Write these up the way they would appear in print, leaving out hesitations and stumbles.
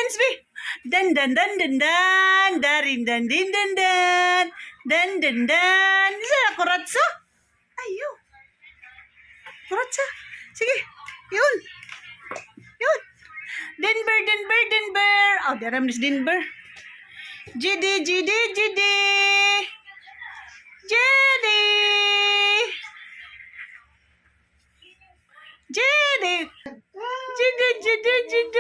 Dance be. Dan dan dan dan dan. Darin dan din dan dan. Dan dan dan. Isa na kuratsa. Ayo. Kuratsa. Sige. Yun. Yun. Denver, Denver, Denver. Oh, daram is Denver. GD, GD, GD. GD. GD. GD, GD, GD.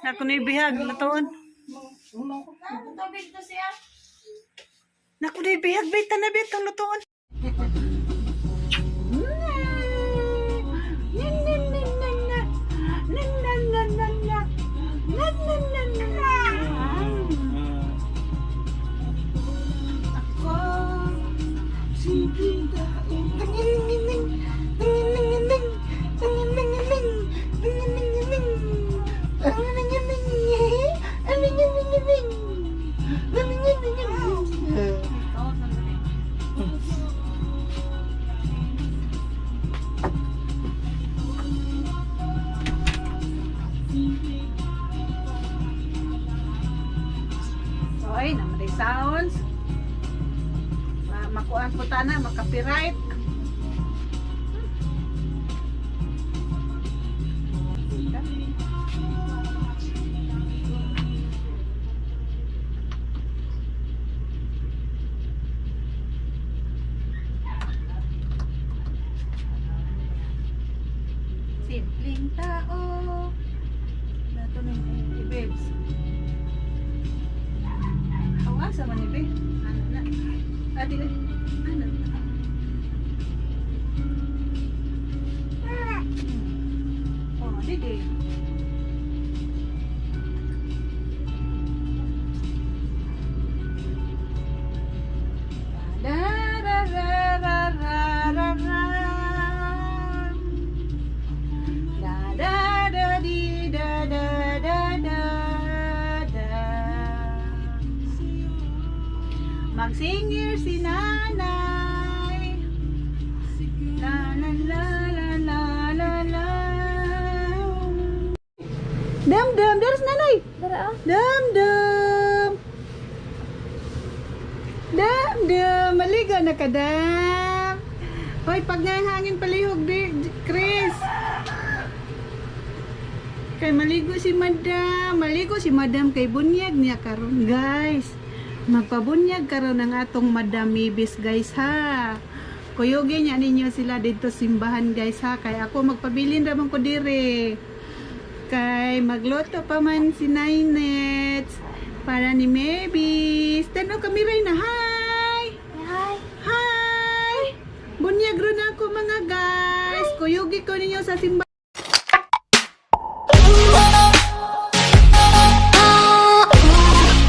Naku na bihag lutoon. Tubig to siya. Naku na bihag bita na bita lutoon. Ako si Gita. So ay, naman sounds. Makuan po tana, makapiright. Simpleng tao. Nato ni babes. Ang asa man ni be? Ano na? Adi eh. Ano na? Oh, didi. Da da da da da da da. Da da da di da da da da da. Magsingir si nanay. La la la la la la la. Dam dam, there's nanay. Dara ah. Dam dam. Dam dam, maligo na ka dam. Hoy, pag hangin palihog di, Chris. Kay maligo si Madam, maligo si Madam kay bunyag niya karon, guys. Magpabunyag karon ang atong Madam Mibis, guys, ha. Kuyugin niya ninyo sila dito simbahan, guys, ha. Kay ako magpabilin ra man ko dire. Kay magluto pa man si Ninets para ni Mavis. Tanaw kami rin na hi! Hi. Hi! Bunyag ron ako mga guys. Kuyugi ko ninyo sa simbahan.